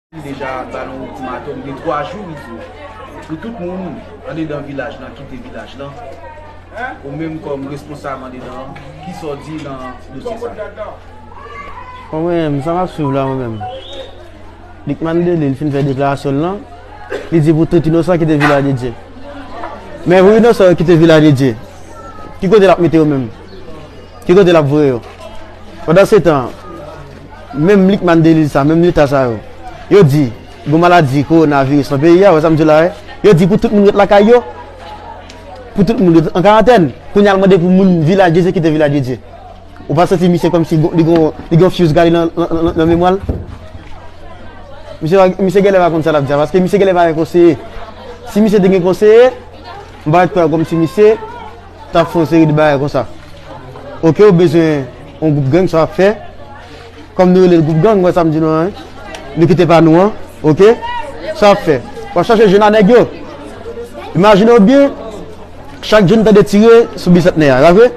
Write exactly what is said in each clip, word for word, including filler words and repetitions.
Li deja ba nou ultimatum de twa jou, li di, pou tout moun andedan vilaj lan kite vilaj lan. Ou menm kòm responsab andedan an, kisa w di nan dosye sa? Bon, mwen menm, sa m ap swiv la, mwen menm. Lucmane Delille fin fè deklarasyon l lan, li di pou tout inosan kite Vilaj de Dye. Men pou inosan yo kite Vilaj de Dye, ki kote l ap mete yo menm? Ki kote l ap voye yo? Pandan se tan, menm Lucmane Delille sa, menm leta sa yo, yo di, gon maladi kowonaviris nan peyi a, wè sa m di w la, wè? Yo di pou tout moun ret lakay yo, pou tout moun ret an karantèn. Kounye a l mande pou moun Vilaj de Dye kite Vilaj de Dye. Ou pa santi misye kòmsi gon- li gon, li gon fuse gade nan, nan, nan, nan memwa l? Misye, misye genlè pa konn sa l ap di a, paske misye genlè pa gen konseye. Si misye te gen konseye, m pa t kwè kòmsi misye t ap fè yon seri de bagay konsa. Oke, ou bezwen yon gwoup gang, sa w ap fè. Kòm nou rele l gwoup gang, wè sa m di nou an, wi. Nou kite pa nou an, oke? Sa w ap fè? W ap chache jwenn a nèg yo. Imajine w byen, chak jou n tande tire sou Bisantnè a, pa vre?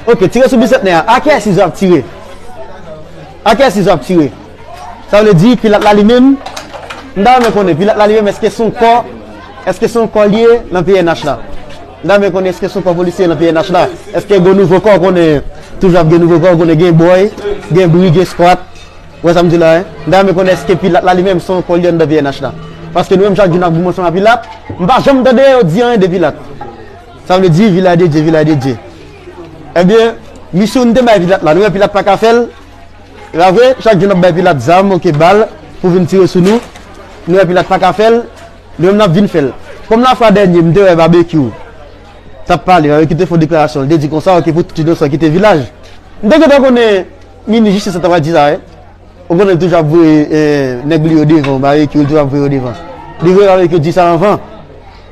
Oke, tire sou Bisantnè a, a kiyès izo ap tire? A kiyès izo ap tire? Sa vle di, Pilat la li menm, m ta renmen konnen, Pilat la li menm, èske se yon kò, èske se yon kò l ye nan P N H la? M ta renmen konnen, èske se yon kò polisye nan P N H la? Èske gen nouvo kò, konnen toujou ap gen nouvo kò, konnen gen bòy, gen bri, gen skwat? Ou wè sa m di la, wi? M ta renmen konnen èske Pilat la li menm se yon kò l ye anndan P N H la. Paske nou menm chak jou n ap goumen ansanm a Pilat, m pa janm tande yo di anyen de Pilat. Sa vle di, Vilaj de Dye, Vilaj de Dye. Ebyen, misyon nou te bay Pilat la, nou wè Pilat pa ka fè l. E pa vre, chak jou n ap bay Pilat zam, oke, bal, pou vin tire sou nou. Nou wè Pilat pa ka fè l, nou menm n ap vin fè l. Kòm lafwa dènye, m te wè Babekyou t ap pale, Babekyou te fè yon deklarasyon, li te di konsa, oke, pou tout inosan kite vilaj. M te gentan konnen minis jistis la t ap di sa, wi. Ou konnen l toujou ap voye, eh, nèg li yo devan, Babekyou, l toujou ap voye yo devan. Li voye Babekyou di sa anvan.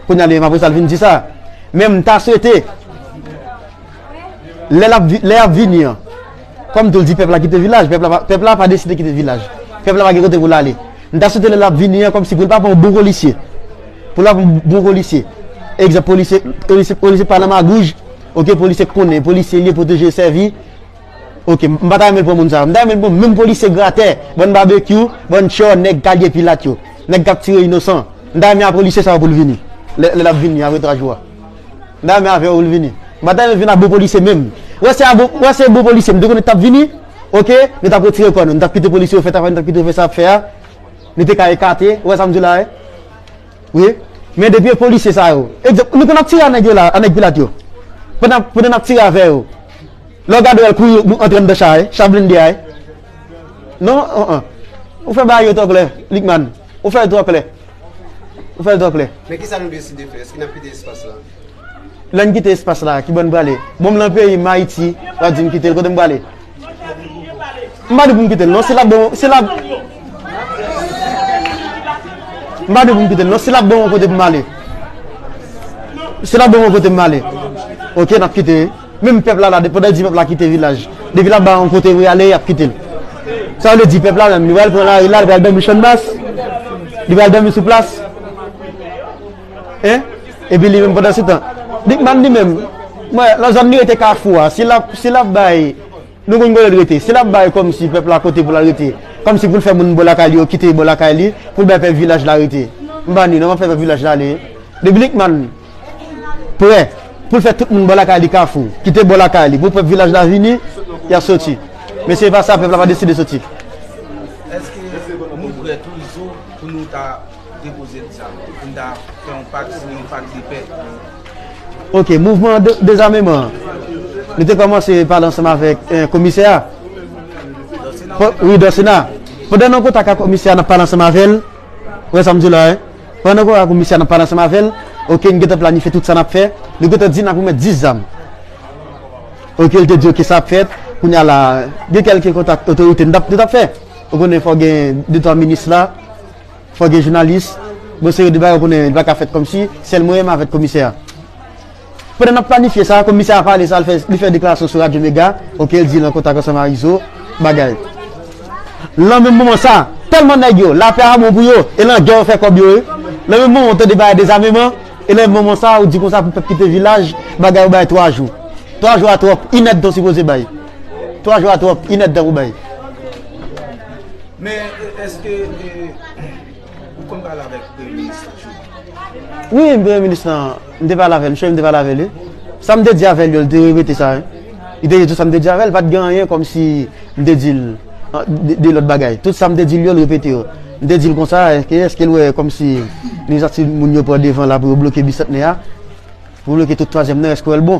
Kounye a li menm apre sa l vin di sa. Men m ta swete, lè l ap vi- lè y ap vini an, kòm tou l di pèp la kite vilaj, pèp la pa, pèp la pa deside kite vilaj. Pèp la pa gen kote pou l ale. M ta swete lè l ap vini an, kòmsi pou l pa pran yon bon polisye. Pou l pa pran yon bon polisye. Egzanp, polisye, polisye, polisye pa nan magouj, oke, polisye k konnen, polisye l ye pwoteje sèvi, oke, m pa ta renmen l pran moun sa yo. M ta renmen l pran menm polisye gratè, bann Babekyou, bann tchò, nèg k al ye Pilat yo, nèg k ap tire inosan. M ta renmen a polisye sa yo pou l vini. Lè, lè l ap vini apre twa jou a. M ta renmen avè yo pou l vini. M pa ta renmen l vin a bon polisye menm. Wè se a bon, wè se bon polisye, m te konnen t ap vini, oke, nou t ap retire kò nou, nou t ap kite polisye yo fè travay, nou t ap kite yo fè sa y ap fè a. Nou te ka ekate, ou wè sa m di w la, wi? Wi. Men depi e polisye sa yo. Egzanp, nou konn ap tire a nèg yo la, a nèg Pilat yo. Pandan, pandan n ap tire avè yo. Lè w gade w wè l kouri antre anndan cha a, cha blende a. Non, an, an. Ou fè bagay yo twò klè, Lucmane. Ou fè l twò klè. Ou fè l twò klè. Men kisa nou deside fè? Èske n ap kite espas la? Lè n kite espas la, ki bò n prale? Bon, m nan peyi m, Ayiti, w ap di m kite l, kote m prale? M pa di pou m kite l, non, si l ap ban m, si l ap, m pa di pou m kite l, non, si l ap ban m yon kote pou m ale. Si l ap ban m yon kote pou m ale. Oke, n ap kite. Menm pèp la la, depi pandan di pèp la kite vilaj. Depi l ap ba yon kote pou y ale, y ap kite l. Sa vle di pèp la menm, li pral pran lari la, li pral dòmi Channmas, li pral dòmi sou plas. Hein? Epi li menm pandan se tan, Lucmane li menm, mwen, nan zòn li rete Kafou a, si l ap, si l ap bay, nou konn kote l rete, si l ap bay kòmsi pèp la kote pou l al rete, kòmsi pou l fè moun bò lakay li yo kite bò lakay li, pou l bay pèp vilaj la rete. M pa ni, non, m ap fè pèp vilaj la ale. Depi Lucmane prè pou l fè tout moun bò lakay li Kafou, kite bò lakay li, pou pèp vilaj la vini, y ap soti. Men se pa sa, pèp la pa deside soti. Èske nou prè tou, Izo, pou nou ta depoze zam, pou n ta fè yon pak, siyen yon pak de pè? Oke, mouvman de, dezameman an, nou te kòmanse pale ansanm avèk, eh, komisè a. Wi, Dòsena. Pandan n an kontak ak komisè a, n ap pale ansanm avè l. Ou wè sa m di w la, wi? Pandan n an kontak ak komisè a, n ap pale ansanm avè l. Oke, n gentan planifye tout sa n ap fè. Nou gentan di n ap remèt dis zam. Oke, l te di, oke, sa ap fèt. Kounye a la, gen kèlke kontak otorite n t ap, nou t ap fè. Ou konnen fò gen de twa minis la. Fò gen jounalis. Bon, seri de bagay ou konnen li pa ka fèt kòmsi sèl mwen menm avèk komisè a. Pandan n ap planifye sa, komisè a pale sa, li fè, li fè deklarasyon sou Radyo Mega, oke, l di l an kontak ansanm a Izo, bagay. Lan menm moman sa, tèlman nèg yo, lapè a bon pou yo, e lan gè yo fè kòb yo, wi. Lan menm moman, ou tande bagay dezameman, e lan menm moman sa, ou di konsa pou pèp kite vilaj, bagay ou bay twa jou. Twa jou a twòp, inèdtan w sipoze bay. Twa jou a twòp, inèdtan pou bay. Men, èske, eh, Wi, premye minis lan, m te pale avè l, m te pale avè l, wi. Sa m te di avè l yo, li te repete sa, wi. Li te di tout sa m te di avè l, pa t gen anyen kòmsi m te di l de, de lòt bagay. Tout sa m te di l yo, l repete yo. M te di l konsa, èske, èske l wè kòmsi nou santi moun yo pran devan la pou yo bloke Bisantnè a? Pou bloke tout twazyèm nan, èske w wè l bon?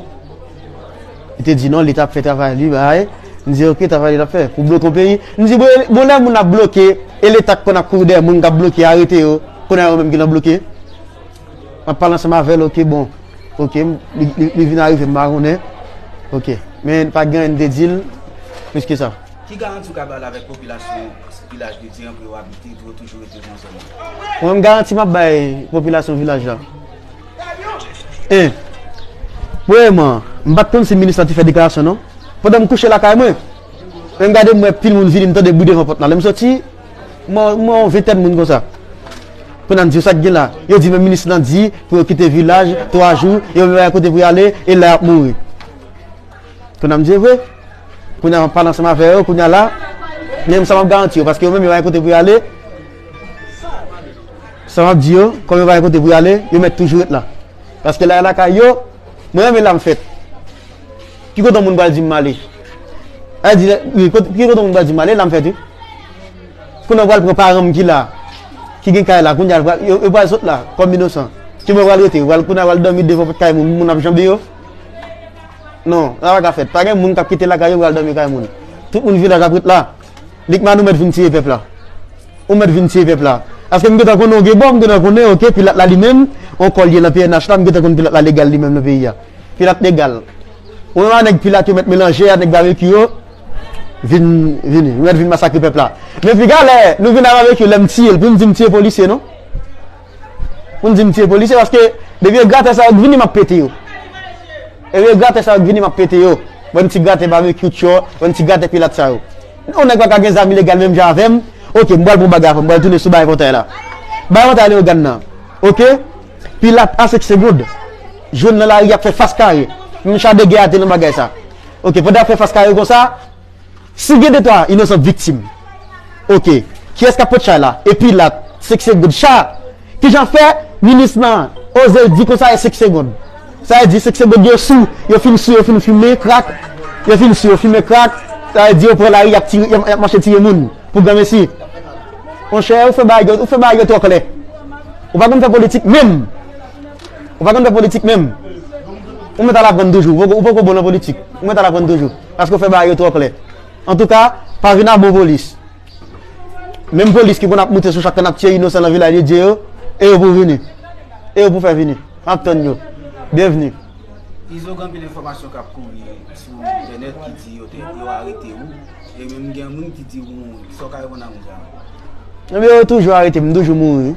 Li te di non, Leta ap fè travay li, bay. M di, oke, travay li l ap fè. Pou bloke yon peyi. M di, bon, bon, lè moun ap bloke, e Leta k konn ap kouri dèyè moun k ap bloke, arete yo, kounye a yo menm ki nan bloke. M ap pale ansanm avè l, oke, bon. Oke, li, li, li vin arive, m pa konnen. Oke. Men pa gen anyen m te di l plis ke sa. Ki garanti w ka ba l avèk popilasyon vilaj de Diran pou yo abite, pou yo toujou rete nan zòn nan? Mwen, m garanti m ap bay popilasyon vilaj la. En. Premyèman, m pa t konn si minis la te fè deklarasyon, non. Pandan m kouche lakay mwen, men m gade m wè pil moun vini, m tande bri devan pòt la. Lè m soti, m wè, m wè yon ventèn moun konsa. Kounye a m di yo sa k gen la. Yo di men minis lan di pou yo kite vilaj twa jou, yo menm pa gen kote pou y ale, e la y ap mouri. Kounye a m di e vre. Kounye a m ap pale ansanm avè yo, kounye a la, men sa m ap garanti yo, paske yo menm yo pa gen kote pou y ale. Sa m ap di yo, kòm yo pa gen kote pou y ale, yo mèt toujou ret la. Paske la e lakay yo, mwen menm e la m fèt. Ki kote yon moun pral di m m ale? A di, wi, kote, ki kote yon moun pral di m ale, la m fèt, wi. Kounye a w pral pran paran m ki la, ki gen kay la, kounye a l pral, yo, yo pral sot la, kòm inosan. Ki mwen pral rete, pral, kounye a pral dòmi devan pòt kay moun, moun ap janbe yo. Non, sa pa ka fèt. Pa gen moun k ap kite lakay yo pral dòmi kay moun. Tout moun vilaj ap ret la. Likman ou mèt vin tiye pèp la. Ou mèt vin tiye pèp la. Paske m gentan konnen w gen bon, m gentan konnen, oke, Pilat la li menm, on kò l ye nan P N H la, m gentan konn Pilat la legal li menm nan peyi a. Pilat legal. Ou menm a nèg Pilat yo mèt melanje a nèg babekyou yo, vin, vini. Yo mèt vin masakre pèp la. Men piga lè nou vin a babekyou, lè m tiye l, pou m di m tiye polisye, non? Pou m di m tiye polisye, paske depi e gratè sa yo k vini, m ap pete yo. Depi e gratè sa yo k vini, m ap pete yo. Bann ti gratè babekyou tchò, bann ti gratè Pilat sa yo. On nèg pa ka gen zam ilegal menm jan avè m. Oke, m pral pran bagay avè m, m pral tounen sou bay pòtay la. Bay pòtay Leyogàn nan. Oke? Pilat a senk segonn. Jwenn nan lari y ap fè fas kare. Menm cha de gè a te nan bagay sa. Oke, pandan y ap fè fas kare konsa, si gen de twa inosan viktim, oke, kiyès k ap pot chay la? E Pilat, senk segonn cha. Kijan fè minis lan oze di konsa e senk segonn? Sa vle di senk segonn yo sou, yo fin sou, yo fin fimen krak, yo fin sou, yo fimen krak, sa vle di yo pran lari, y ap tire, y ap, y ap mache tire moun pou granmesi. Monchè, ou fè bagay yo, ou fè bagay yo twò klè. Ou pa konn fè politik menm. Ou pa konn fè politik menm. Ou mèt al aprann toujou. Ou poko, ou poko bon nan politik. Ou mèt al aprann toujou. Paske w fè bagay yo twò klè. Antouka, pa vin a bon polis. Menm polis ki konn ap moute sou chak tan ap tiye inosan nan vilaj de Dye yo, e yo pou vini. E yo pou fè vini. M ap tann yo. Byenvni. Izo, gen anpil enfòmasyon k ap kouri sou entènèt ki di yo te, yo arete ou. E menm gen moun ki di ou mouri. Sa w ka reponn a moun sa yo? Ebyen, yo toujou arete m, m toujou mouri.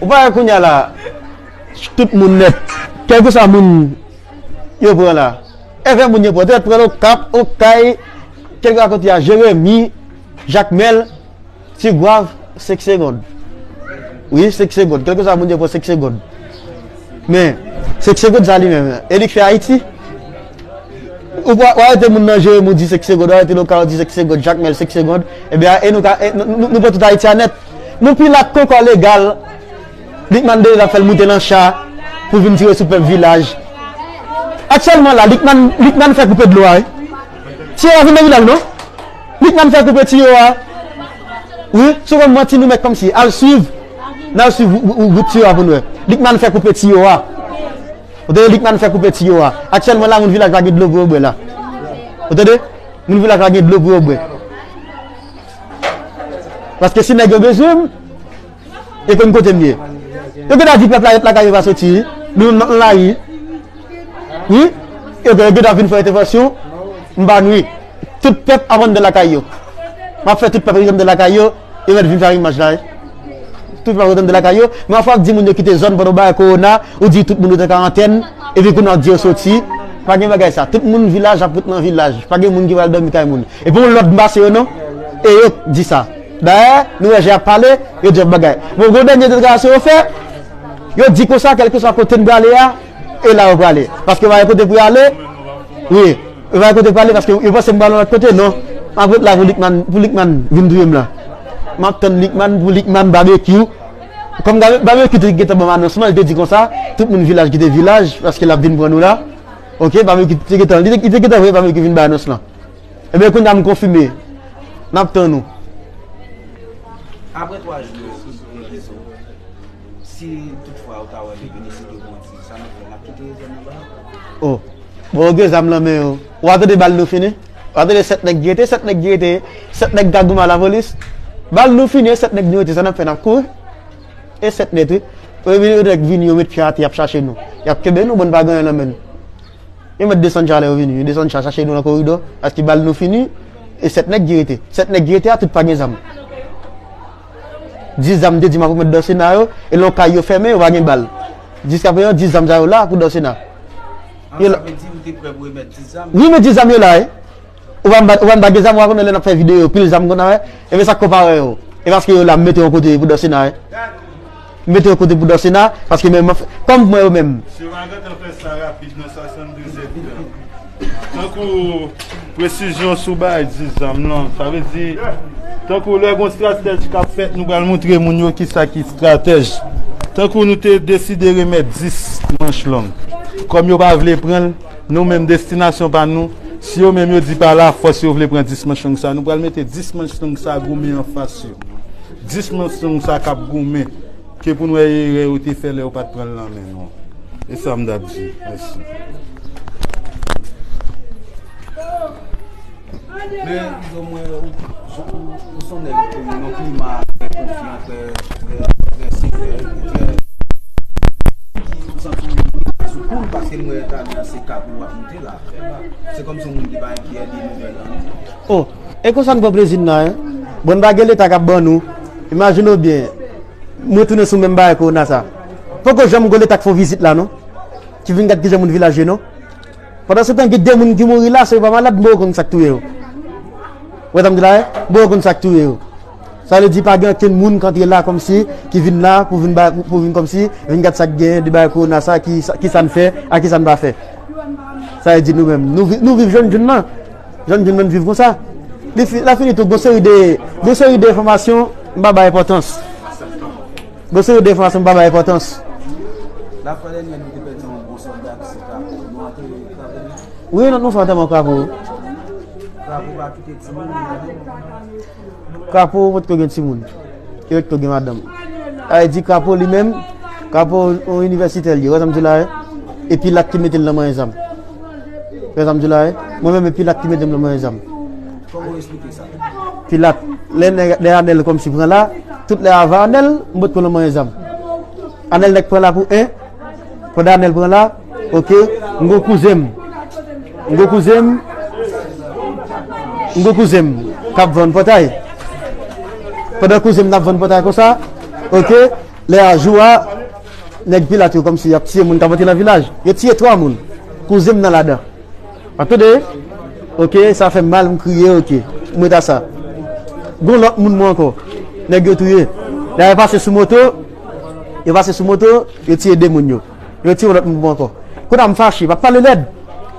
Ou pa wè kounye a la, tout moun nèt, kèlkeswa moun yo pran la. Envè moun yo pran, yo pran Okap, Okay, kèlkeswa kote a, Jeremi, Jakmèl, Tigwav, senk segonn. Wi, senk segonn. Kèlkeswa moun yo pran senk segonn. Men, senk segonn sa li menm, e li k fè Ayiti? Ou pa, w arete moun nan Jeremi, ou di senk segonn, w arete Lokal, ou di senk segonn, Jakmèl, senk segonn. Ebyen, e nou ka, e, nou, nou, nou pran tout Ayiti a nèt. Nou Pilat k on kò legal. Likman deja fè l moute nan cha pou vin tire sou pèp vilaj. Aktyèlman la, Likman, Likman fè koupe dlo a, wi. Tiyo a vin nan vilaj, non? Likman fè koupe tiyo a. Wi, sou konn manti nou mèt kòmsi. Al swiv. N al swiv ou, ou, ou, wout tiyo a pou n wè. Likman fè koupe tiyo a. Ou tande, Likman fè koupe tiyo a. Aktyèlman la, moun vilaj pa gen dlo pou yo bwè la. Ou tande? Moun vilaj pa gen dlo pou yo bwè. Paske si nèg yo bezwen m, yo konn kote m ye. Yo gentan di pèp la ret lakay yo pa soti, wi. Nou menm n ap nan lari. Wi. Yo gentan vin fè entèvansyon, m pa nwi. Tout pèp ap anndan lakay yo. M ap fè tout pèp ret anndan lakay yo, yo mèt vin fè imaj la, wi. Tout pèp ret anndan lakay yo. Men anfwa w ap di moun yo kite zòn pandan w bay kowona, ou di tout moun ret an karantèn, epi kounye a w di yo soti. Pa gen bagay sa. Tout moun vilaj ap ret nan vilaj. Pa gen moun ki pral dòmi kay moun. Epi yon lòt m pase yo non. E yo k di sa. Dayè, nou wè jan y ap pale, yo di yon bagay. Bon, gon dènye deklarasyon yo fè, yo di konsa, kèlkeswa kote n prale a, e la yo prale. Paske yo pa gen kote pou y ale. Wi, yo pa gen kote pou y ale paske yo panse m prale yon lòt kote, non. M ap ret la pou Likman, pou Likman vin touye m la. M ap tann Likman, pou Likman babekyou. Kòm Babekyou te gentan ban m anons lan, li te di konsa, tout moun vilaj kite vilaj, paske l ap vin pran nou la. Oke, Babekyou te gentan, li te, li te gentan voye Babekyou vin bay anons lan. Ebyen, kounye a m konfime. N ap tann ou. Apre twa jou yo, si, si toutfwa ou ta wè li vini, si ke Bondye, sa n ap fè, n ap kite zòn nan ba? Oh. Bon, yo gen zam nan men yo. Ou pa tande bal nou fini? Ou pa tande sèt nèg ki rete, sèt nèg ki rete, sèt nèg ka goumen a lapolis? Bal nou fini, e sèt nèg nou rete, sa n ap fè, n ap kouri? E sèt nèt, wi. Premye nèg vini, yo met pye atè, y ap chache nou. Y ap kenbe nou, bon, n pa gen anyen nan men nou. Yo mèt desann cha lè yo vini. Yo desann cha, chache nou nan koridò. Paske bal nou fini. E sèt nèg ki rete. Sèt nèg ki rete a, tout pa gen zam. Dis zam, te di m ap remèt Dòsena yo. E lè yon kay yo fèmen, yo pa gen bal. Jiskaprezan, dis zam sa yo la pou Dòsena. Ah, yo la. Sa vle di ou te prè pou remèt dis zam? Wi, men dis zam yo la, wi. Ou pa m ba, ou pa m ba gen zam, ou pa konnen lè n ap fè videyo, pil zam konn a wè. Ebyen sa k konpare yo. E paske yo la, m mete yon kote pou Dòsena, wi. M mete yon kote pou Dòsena, paske menm, kòm mwen yo menm. Misye pa gentan fè sa rapid nan swasanndizèt tan. Tankou presizyon sou bagay dis zam lan, sa vle di, tankou lè gon stratèj k ap fèt, nou pral montre moun yo kisa ki stratèj. Tankou nou te deside remèt dis manch long. Kòm yo pa vle pran l, nou menm destinasyon pa nou, si yo menm yo di pa lafòs yo vle pran dis manch long sa, nou pral mete dis manch long sa goumen anfas yo. Dis manch long sa k ap goumen, ke pou n wè erè yo te fè lè yo pa t pran l nan men nou. E sa m t ap di. Mèsi. Men, Izo, mwen, ou, ou, ou se yon nèg ki nan yon klima trè konfyan, trè, trè, trè sevè, trè, ou santi w sou kou l, paske m wè talè a se kab ou ap moute la. Se kòmsi yon moun ki pa enkyè de nouvèl lan. Oh, e konsa n pran plezi n nan, en. Bon, n pa gen Leta k ap ban nou. Imajine w byen, m retounen sou menm bagay kowona sa. Poko janm gon Leta k fè yon vizit la, non. Ki vin gad kijan moun vilaj ye, non. Pandan se tan, gen de moun ki mouri la, se yo pa malad, m poko konn sa k touye yo. Ou wè sa m di la, en? M poko konn sa k touye yo. Sa vle di pa gen okenn moun k antre la kòmsi, ki vin la pou vin ba, pou vin kòmsi, vin gad sa k genyen, de bagay kowona sa, ki, ki sa n fè, a ki sa n pa fè. Sa vle di nou menm, nou vi-, nou viv jèn jèn nan. Jèn jèn nan viv konsa. Li fi-, la fini tou, gon seri de, gon seri de enfòmasyon, m pa bay enpòtans. Gon seri de enfòmasyon, m pa bay enpòtans. Lafwa dènyè, nou te pèdi yon bon sòlda ki se Krapo. Nou antere Krapo. Wi, nou, nou fè antèman Krapo. Krapo pa kite timoun. Krapo potko gen timoun. Li potko gen madanm. Sa vle di Krapo li menm, Krapo yon inivèsitè li ye. Ou wè sa m di la, e? E Pilat ki mete l nan manyen zam. Ou wè sa m di la, e? Mwen menm, e Pilat ki mete m nan manyen zam. Kòman w eksplike sa? Pilat, lè nèg, lè Anèl kòmsi pran la, tout lè avè Anèl, m potko nan manyen zam. Anèl nèk pran la pou en, pandan Anèl pran la, oke, m gon kouzen m. M gon kouzen m. M gon kouzen m k ap vann pòtay. Pandan kouzen m nan ap vann pòtay konsa, oke, lè a jou a, nèg Pilat yo kòmsi y ap tiye moun k ap antre nan vilaj. Yo tiye twa moun. Kouzen m nan ladan. W ap tande? Oke, sa fè m mal, m kriye, oke. M ret a sa. Gon lòt moun mwen ankò. Nèg yo touye. Lè yo pase sou moto, yo pase sou moto, yo tiye de moun yo. Yo tiye yon lòt moun mwen ankò. Kounye a m fache, m ap pale lèd.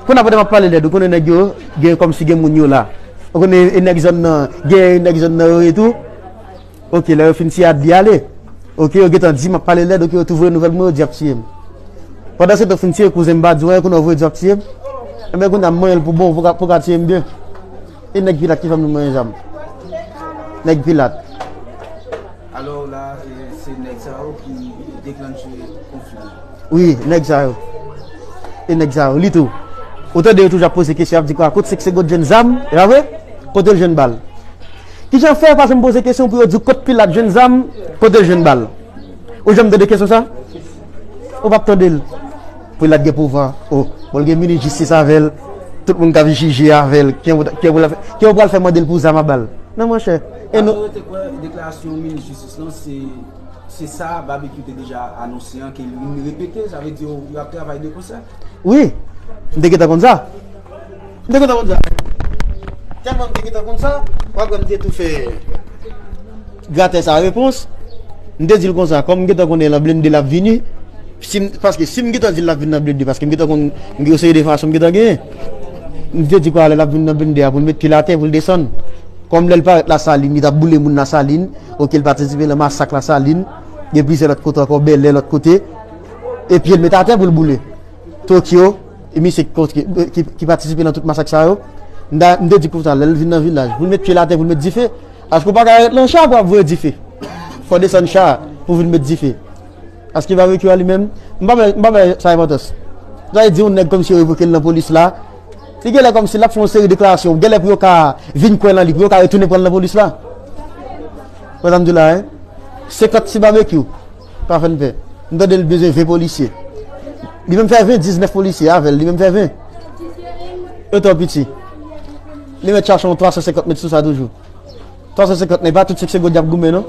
Kounye a pandan m ap pale lèd, ou konnen nèg yo, gen kòmsi gen moun yo la. Ou konnen e nèg zòn nan, gen nèg zòn nan yo ye tou. Oke, lè yo fin tiye Adli ale. Oke, yo gentan di m ap pale lèd, oke, yo tou voye nouvèl mwen, yo di y ap tiye m. Pandan se tan fin tiye, kouzen m pa di w anyen, kounye a w voye di w ap tiye m. Enben, kounye a m manyen l pou bon, pou ka, pou ka tiye m byen. E nèg Pilat ki fè m vin manyen zam. Nèg Pilat. Alò, la, e, se nèg sa yo ki deklanche konfli a. Wi, nèg sa yo. E nèg sa yo, li tou. Ou tande yo toujou ap poze kesyon, ap di kwa, kot se k se got jwenn zam, e pa vre? Kote l jwenn bal? Kijan fè yo pa janm poze kesyon pou yo di w kot Pilat jwenn zam, kote l jwenn bal? Ou janm tande kesyon sa? Ou p ap tande l. Pilat gen pouvwa. Oh, bon, l gen minis jistis avè l. Tout moun k ap jije avè l. Kijan pou, kijan pou l ap fè, kijan pou pral fè mande l pou zam a bal? Non, monchè. E nou. Akoz yo te kwè deklarasyon minis jistis lan, se, se sa Babekyou te deja anonse an, ke li repete, sa vle di yo, yo ap travay de konsè. Wi, m te gentan konn sa. M te gentan konn sa. Tèlman m te gentan konn sa, w ap wè m te tou fè gratè sa repons. M te di l konsa, kòm m gentan konnen l an blende l ap vini, si m, paske si m gentan di l l ap vin nan blende, paske m gentan konn yon seri de enfòmasyon m gentan genyen. M te di kwa lè l ap vin nan blende a pou l met pye l atè, pou l desann. Kòm lè l parèt Lasalin, li t ap boule moun Lasalin, oke, l patisipe nan masak Lasalin. Gen plizyè lòt kote ankò, Bèlè, lòt kote. Epi l met atè pou l boule. Tokyo, e misye ki, ki, ki, ki patisipe nan tout masak sa yo. M ta, m te di konsa, lè l vin nan vilaj, pou l met pye l atè, pou l met dife. Paske w pa ka ret nan cha pou ap voye dife. Fò w desann cha pou vin met dife. Paske babekyou a li menm, m pa wè, m pa wè sa enpòtans. Sa vle di yon nèg kòmsi yo revoke l nan polis la, li genlè kòmsi l ap fè yon seri deklarasyon, genlè pou yo ka vin kwè nan li, pou yo ka retounen pran l nan polis la. Wè sa m di w la, hein? Senkant ti babekyou, pa fè n pè. M tande l bezwen ven polisye. Li menm fè ven, diznèf polisye avè l, li menm fè ven. Yo twò piti. Li mèt chache yon twa san senkant mèt sou sa toujou. Twa san senkant nèg, pa tout senk segonn y ap goumen, non.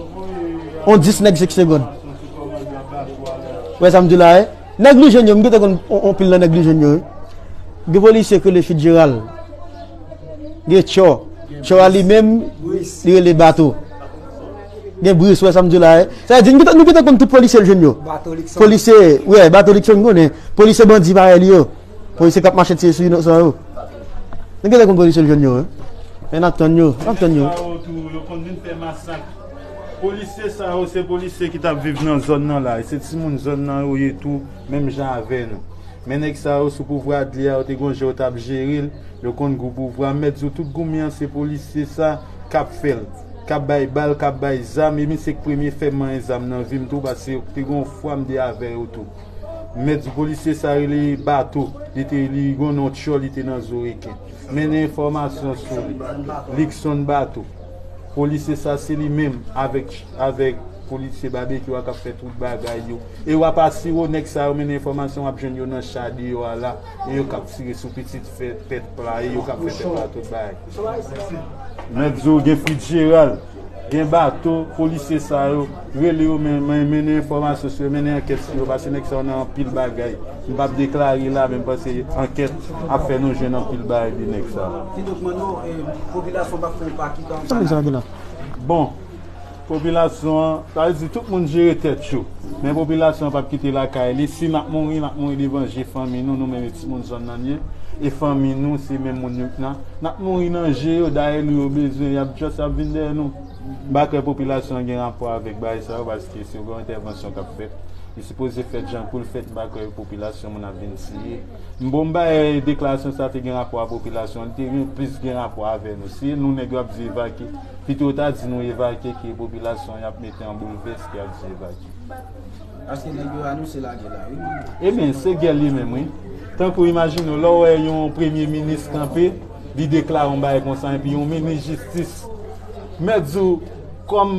On dis nèg senk segonn. Wè sa m di w la, eh? Nèg Lujèn yo, m gentan konn on, on pil nan nèg Lujèn yo, wi. Gen polisye ki rele Fitzgerald. Gen Tchò. Tchò a li menm, li rele Bato. Gen Bris, wè sa m di w la, eh? Sa vle di, nou gentan, nou gentan konn tout polisye Lujèn yo. Polisye, wè, Bato Likson, m konnen. Polisye bandi parèy li yo. Polisye k ap mache tiye sou inosan yo. Nou gentan konn polisye Lujèn yo, wi. Men n ap tann yo, n ap tann yo. Sa yo tou, yo konn vin fè masak. Polisye sa yo, se polisye ki t ap viv nan zòn nan la. E se timoun zòn nan yo ye tou, menm jan avè nou. Men nèg sa yo sou pouvwa Adli a, yo te gon jan yo t ap jere l, yo konn gou pouvwa. M mèt di w tout goumen an, se polisye sa k ap fè l. K ap bay bal, k ap bay zam, e misye k premye fè m manyen zam nan vi m tou, paske te gon fwa m te avè yo tou. M mèt di w polisye sa rele Bato, li te, li gon non Tchò, li te nan Zoreken. Mennen enfòmasyon sou li. Likson Bato. Polisye sa se li menm avèk, avèk polisye Babekyou a k ap fè tout bagay yo. E w ap asire w nèg sa yo mennen enfòmasyon, w ap jwenn yo nan cha deyò a la. E yo k ap tire sou pitit fè tèt pla, e yo k ap fè tèt pla tout bagay. Mèt di w gen Fitzgerald, gen Bato, polisye sa yo, rele yo men, men, mennen enfòmasyon sou yo, mennen ankèt sou yo, paske nèg sa yo nan anpil bagay. M p ap deklare la, men m panse ankèt ap fè nou jwenn anpil bagay de nèg sa yo. Kidonk, Manno, eh, popilasyon p ap fè yon pa ki tan sa la. Bon, popilasyon an, sa vle di tout moun jere tèt yo. Men popilasyon an p ap kite lakay li. Si n ap mouri, n ap mouri devan je fanmi nou, nou menm e timoun zòn nan n ye. E fanmi nou, se menm moun yo k nan. N ap mouri nan je yo, dayè nou yo bezwen, y ap just ap vin dèyè nou. M pa kwè popilasyon an gen rapò avèk bagay sa yo, paske se yon entèvansyon k ap fèt. Li sipoze fèt jan pou l fèt, m pa kwè popilasyon moun ap vin tiye. M bon, m pa wè deklarasyon sa te gen rapò a popilasyon an, li te gen plis gen rapò avè nou. Se nou nèg yo ap di evakye. Pito yo ta di nou evakye ke popilasyon y ap mete an boulvès ke y ap di evakye. Paske nèg yo anonse lagè la, wi. Ebyen, se gè li menm, wi. Tankou imajine w, lè w wè yon premye minis kanpe, li deklare yon bagay konsa, epi yon minis jistis, mèt di w, kòm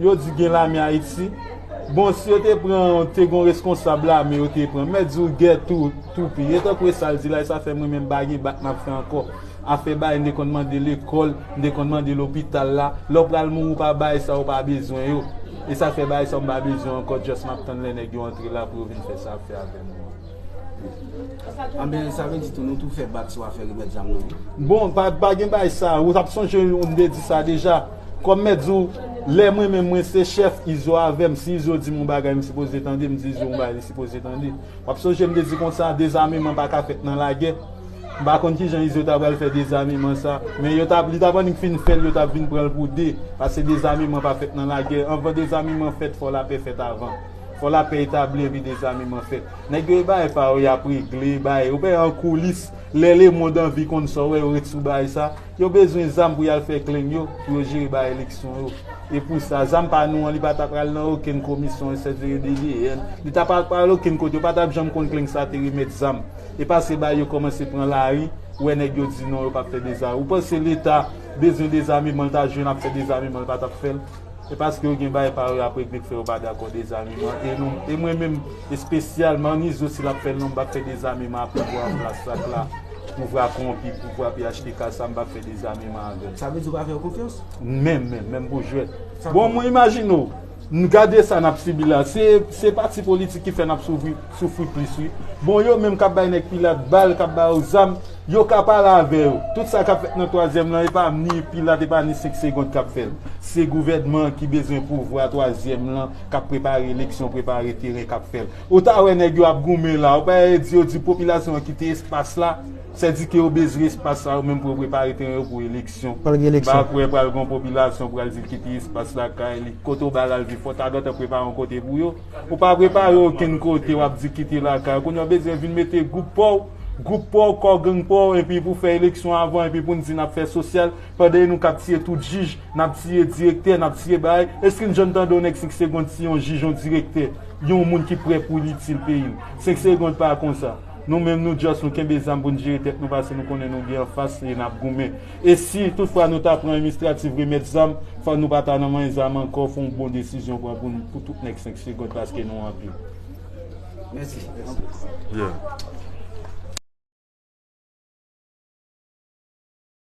yo di gen lame Ayiti, bon, si yo te pran, te gon reskonsab lame, yo te pran, mèt di w gè tou, toupi. E tankou e sa l di la, e sa fè mwen menm pa gen bak m ap fè ankò. Afè bagay, m te konn mande lekòl, m te konn mande lopital la. Lè w pral mouri, w pa bay sa, w pa bezwen yo. E sa fè bagay sa, m pa bezwen ankò, just m ap tann lè nèg yo antre la pou yo vin fè sa ap fè avè m. Anben, sa vle di tou, nou tou fè bak sou afè remèt zam nan, wi. Bon, pa, pa gen bagay sa. Ou t ap sonje, m te di sa deja. Kòm mèt di w, lè mwen menm, mwen se chèf, Izo avè m. Si Izo di m yon bagay, m sipoze tande, m di Izo yon bagay, li sipoze tande. W ap sonje m te di konsa, dezameman pa ka fèt nan lagè. M pa konn kijan Izo ta pral fè dezameman sa. Men yo t ap, li t ap annik fin fè l, yo t ap vin pran l pou de. Paske dezameman pa fèt nan lagè. Anvan dezameman fèt, fò lapè fèt avan. Fò lapè etabli epi dezameman fèt. Nèg yo e bagay pa yo, y ap regle bagay. Ou pè an koulis, lè lemonn anvi konn sa w wè, yo ret sou bagay sa. Yo bezwen zam pou y al fè kleng yo, pou yo jere bay eleksyon yo. E pou sa, zam pa nou an, li pa ta pral nan okenn komisyon, et cetera, D D N. Li ta pa pral okenn kote, yo pa t ap janm konn kleng sa te remèt zam. E paske bay yo kòmanse pran lari, ou wè nèg yo di non, yo p ap fè deza. Ou panse Leta bezwen dezameman, l ta jwenn ap fè dezameman, l pa t ap fè l? E paske yo gen bagay pa yo y ap regle k fè yo pa dakò dezameman. E nou, e mwen menm, espesyalman, Nizo, si l ap fè l non, m p ap fè dezameman a pouvwa an plas sa k la, pouvwa konpi, pouvwa P H T K sa, m p ap fè dezameman avè l. Sa vle di w pa fè yo konfyans? Menm, menm, menm pou jwèt. Bon, mwen imajine w, n gade sa n ap sibi la. Se, se pati politik ki fè n ap soufri, soufri plis, wi. Bon, yo menm k ap bay nèg Pilat bal, k ap ba yo zam, yo ka pale avè yo. Tout sa k ap fèt nan twazyèm lan, e pa ni Pilat, e pa ni senk segond k ap fè l. Se gouvènman ki bezwen pouvwa twazyèm lan k ap prepare eleksyon, prepare teren k ap fè l. Ou ta wè nèg yo ap goumen la, ou pa di yo di popilasyon an kite espas la, sèdike yo bezwen espas la yo menm pou yo prepare teren yo pou eleksyon. Pral gen eleksyon. M pa kwè pral gen yon popilasyon pral di l kite espas la kay li. Kote w ba l al viv, fò w ta gentan prepare yon kote pou yo. Ou pa prepare okenn kote, w ap di kite lakay ou. Kounye a w bezwen vin mete gwoup pa w, gwoup pa w, kò gang pa w, epi pou fè eleksyon avan, epi pou n di n ap fè sosyal, pandan e nou k ap tiye tout jij, n ap tiye direktè, n ap tiye bagay. Èske n janm tande yon nèg senk segonn tiye yon jij, yon direktè, yon moun ki prè pou l itil peyi l? Senk segonn pa konsa. Nou menm, nou just, nou kenbe zam pou n jere tèt nou, paske nou konnen nou gen anfas e n ap goumen. E si toutfwa nou ta pran administratif remèt zam, fò nou pa ta nan manyen zam ankò, fò yon bon desizyon pran pou, n- pou tout nèg senk segonn, paske nou anpil. Mèsi. Yeah.